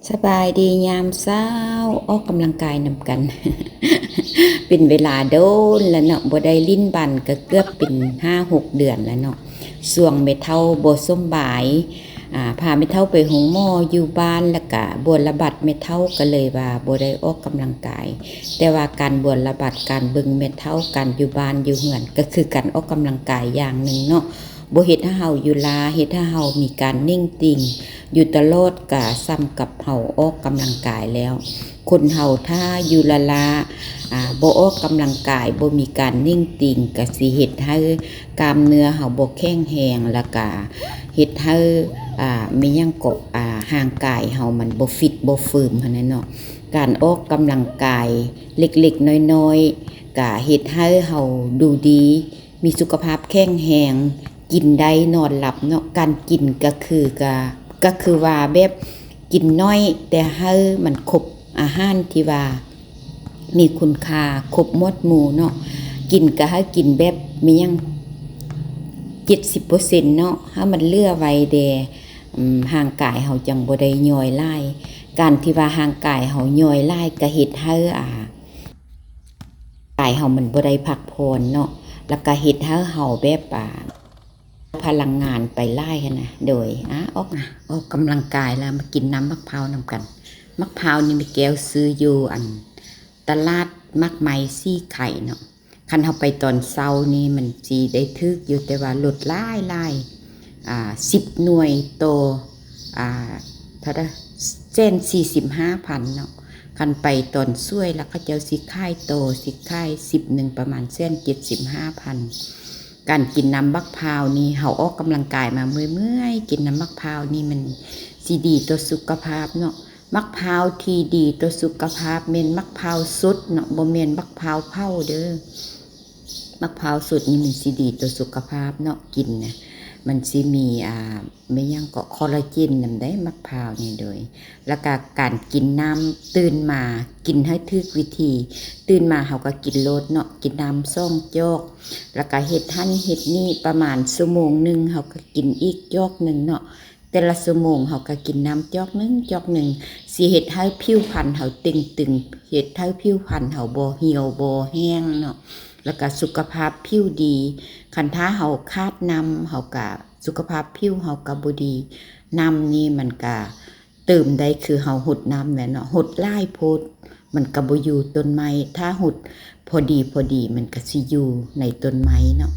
ສະບາຍດີຍາມເຊົ້າ ອອກກຳລັງກາຍນຳກັນ ເປັນເວລາດົນແລ້ວເນາະ ບໍ່ໄດ້ຫຼິ້ນບານກະເກືອບເປັນຫ້າຫົກເດືອນແລ້ວເນາະ. ຊ່ວງແມ່ເຖົ້າບໍ່ສົມບາຍ ອາ ພາແມ່ເຖົ້າໄປໂຮງໝໍຢູ່ບ້ານ ແລ້ວກະບວນລະບັດແມ່ເຖົ້າ ກະເລີຍວ່າບໍ່ໄດ້ອອກກຳລັງກາຍ. ແຕ່ວ່າການບວນລະບັດ ການເບິ່ງແມ່ເຖົ້າ ການຢູ່ບ້ານຢູ່ເຮືອນ ກະຄືການອອກກຳລັງກາຍຢ່າງໜຶ່ງເນາະ. ບໍ່ເຮັດໃຫ້ເຮົາຢູ່ລາ ເຮັດໃຫ້ເຮົາມີການເໜັງຕີງຢູ່ຕະຫຼອດ ກະສ່ຳກັບເຮົາອອກກຳລັງກາຍແລ້ວ. ຄົນເຮົາຖ້າຢູ່ລາໆ ອາ ບໍ່ອອກກຳລັງກາຍ ບໍ່ມີການເໜັງຕີງ ກະຊິເຮັດໃຫ້ກ້າມເນື້ອເຮົາບໍ່ແຂງແຮງ ແລ້ວກະເຮັດໃຫ້ ອາ ແມ່ນຫຍັງເກາະ ອາ ຮ່າງກາຍເຮົາມັນບໍ່ຟິດບໍ່ເຟີມຫັ້ນນະເນາະ. ການອອກກຳລັງກາຍເລັກໆນ້ອຍໆ ກະເຮັດໃຫ້ເຮົາດູດີ ມີສຸຂະພາບແຂງແຮງ ກິນໄດ້ນອນຫຼັບເນາະ. ການກິນກະຄື ກະ ກະຄືວ່າແບບກິນໜ້ອຍ ແຕ່ໃຫ້ມັນຄົບອາຫານທີ່ວ່າມີຄຸນຄ່າ ຄົບໝວດໝູ່ເນາະ. ກິນກະໃຫ້ກິນແບບມີຫຍັງ ເຈັດສິບເປີເຊັນເນາະ ໃຫ້ມັນເຫຼືອໄວ້ແດ່ ອາ ຮ່າງກາຍເຮົາຈັ່ງບໍ່ໄດ້ຍ່ອຍຫຼາຍ. ການທີ່ວ່າຮ່າງກາຍເຮົາຍ່ອຍຫຼາຍ ກະເຮັດໃຫ້ ອາ ກາຍເຮົາມັນບໍ່ໄດ້ພັກຜ່ອນເນາະ ແລ້ວກະເຮັດໃຫ້ເຮົາແບບ ອາ ພະລັງງານໄປຫຼາຍຫັ້ນນະ. ໂດຍ ອາ ອອກ ອອກກຳລັງກາຍແລ້ວ ມາກິນນ້ຳໝາກພາວນຳກັນ. ໝາກພາວນີ້ແມ່ແກ້ວຊື້ຢູ່ ອັນ ຕະຫຼາດໝາກໄມ້ສີໄຄເນາະ. ຄັນເຮົາໄປຕອນເຊົ້ານີ້ມັນຊິໄດ້ຖືກຢູ່ ແຕ່ວ່າລົດຫຼາຍໆ ອາ ສິບໜ່ວຍຕໍ່ ອາ ເທົ່າໃດ ແສນສີ່ສິບຫ້າພັນເນາະ. ຄັນໄປຕອນສວຍລະ ເຂົາເຈົ້າຊິຂາຍຕໍ່ ຊິຂາຍສິບໜຶ່ງປະມານແສນເຈັດສິບຫ້າພັນ. ການກິນນ້ຳບັກພ້າວນີ້ ເຮົາອອກກຳລັງກາຍມາເມື່ອຍໆ ກິນນ້ຳບັກພ້າວນີ້ມັນຊິດີຕໍ່ສຸຂະພາບເນາະ. ໝາກພ້າວທີ່ດີຕໍ່ສຸຂະພາບແມ່ນໝາກພ້າວສົດເນາະ ບໍ່ແມ່ນໝາກພ້າວເຜົາເດີ້. ໝາກພ້າວສົດນີ້ມັນຊິດີຕໍ່ສຸຂະພາບເນາະ ກິນນະ ມັນຊິມີ ອາ ແມ່ນຫຍັງເກາະ ຄໍລາເຈນນຳໃດ໋ ໝາກພ້າວນີ້. ໂດຍ ແລ້ວກະການກິນນ້ຳ ຕື່ນມາກິນໃຫ້ຖືກວິທີ. ຕື່ນມາເຮົາກະກິນໂລດເນາະ ກິນນ້ຳສອງຈອກ ແລ້ວກະເຮັດຫັ້ນເຮັດນີ້ ປະມານຊົ່ວໂມງໜຶ່ງ ເຮົາກະກິນອີກຈອກໜຶ່ງເນາະ. ແຕ່ລະຊົ່ວໂມງເຮົາກະກິນນ້ຳຈອກໜຶ່ງ ຈອກໜຶ່ງ ຊິເຮັດໃຫ້ຜິວພັນເຮົາເຕ່ງຕຶງ ເຮັດໃຫ້ຜິວພັນເຮົາບໍ່ຫ່ຽວບໍ່ແຫ້ງເນາະ ແລ້ວກະສຸຂະພາບຜິວດີ. ຄັນຖ້າເຮົາຂາດນ້ຳ ເຮົາກະ ສຸຂະພາບຜິວເຮົາກະບໍ່ດີ. ນ້ຳນີ້ມັນກະເຕີມໄດ້ຄືເຮົາຫົດນ້ຳແຫຼະເນາະ ຫົດຫຼາຍໂພດມັນກະບໍ່ຢູ່ຕົ້ນໄມ້ ຖ້າຫົດພໍດີໆ ມັນກະຊິຢູ່ໃນຕົ້ນໄມ້ເນາະ.